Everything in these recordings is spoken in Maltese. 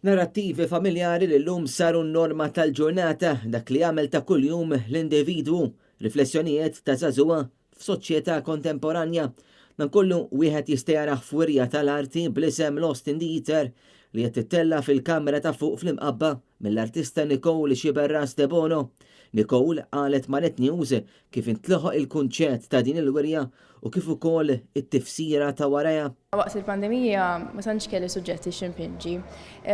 Narrattivi familjari li llum saru n-norma tal-ġurnata, dak li jagħmel ta' kuljum l-individwu, riflessjonijiet ta' żagħżugħa f'soċjetà kontemporanja. Dan kollu wieħed jista' jarah f'wirja tal-arti bl-isem Lost in the Ether li qed tittella' fil-kamra ta' fuq fl-Imqabba mill-artista Nicole Sciberras Debono. Nicole qalet ma' Net News kif intlaħaq il-kunċett ta' din il-wirja u kif ukoll it-tifsira ta' warajha. Waqt il-pandemija ma tantx kelli suġġetti x'impinġi.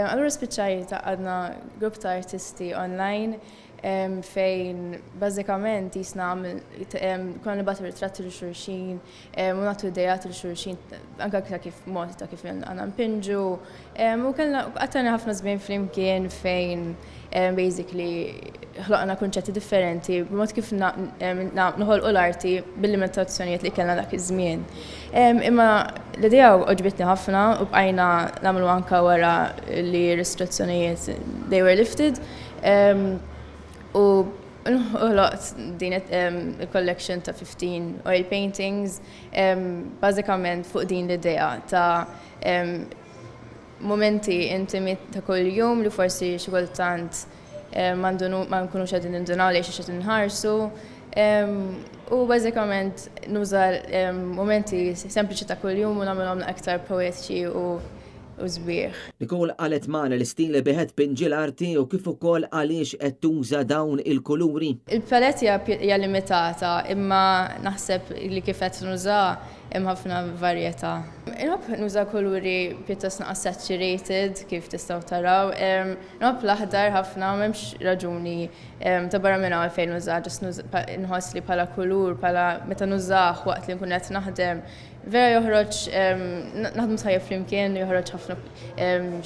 Allura spiċċajt għaqqadna grupp ta' artisti online fejn bażikament jisna konna nibgħatu ritratti lil xulxin u nagħtu ideat lil xulxin anke ta' kif mod ta' kif għandna npinġu. U kellna qattajna ħafna żmien flimkien fejn basically ħloqna kunċetti differenti b'mod kif noħolqu l-arti bil-limitazzjonijiet li kellna dak iż-żmien. Imma l-idea għoġbitni ħafna u bqajna nagħmlu anka wara li restrizzjonijiet they were lifted. U ħloqt din il-collection ta' 15 oil paintings bażikament fuq din l-idea ta' momenti intimi ta' kuljum li forsi xi kultant ma nkunux qegħdin nindunaw lejn xiex qed inħarsu. U bażikament nuża momenti sempliċi ta' kuljum u nagħmilhom aktar poetiċi u sbieħ. Nicole qalet magħna l-istil li bih qed tpinġi l-arti u kif ukoll għaliex qed tuża dawn il-kuluri. Il-palette hija limitata imma naħseb li kif qed nużaha hemm ħafna varjetà. Inħobb nuża kuluri pjuttost naqas saturated kif tistgħu taraw. Inħobb l-aħdar ħafna, m'hemmx raġuni ta' barra minn hawn għalfejn nużah, just inħoss li bħala kulur, bħala meta nużah waqt li nkun qed naħdem, vera joħroġ naħdmu tajjeb flimkien, joħroġ ħafna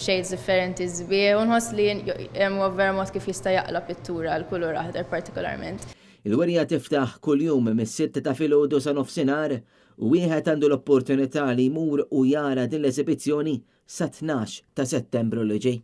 shades differenti sbieħ u nħoss li huwa vera mod kif jista' jaqla' pittura l-kulur aħdar partikolarment. Il-wirja tiftaħ kuljum mis-sitta ta' filgħodu sa nofsinhar u wieħed għandu l-opportunità li jmur u jara din l-eżibizzjoni sat-tnax ta' Settembru li ġej.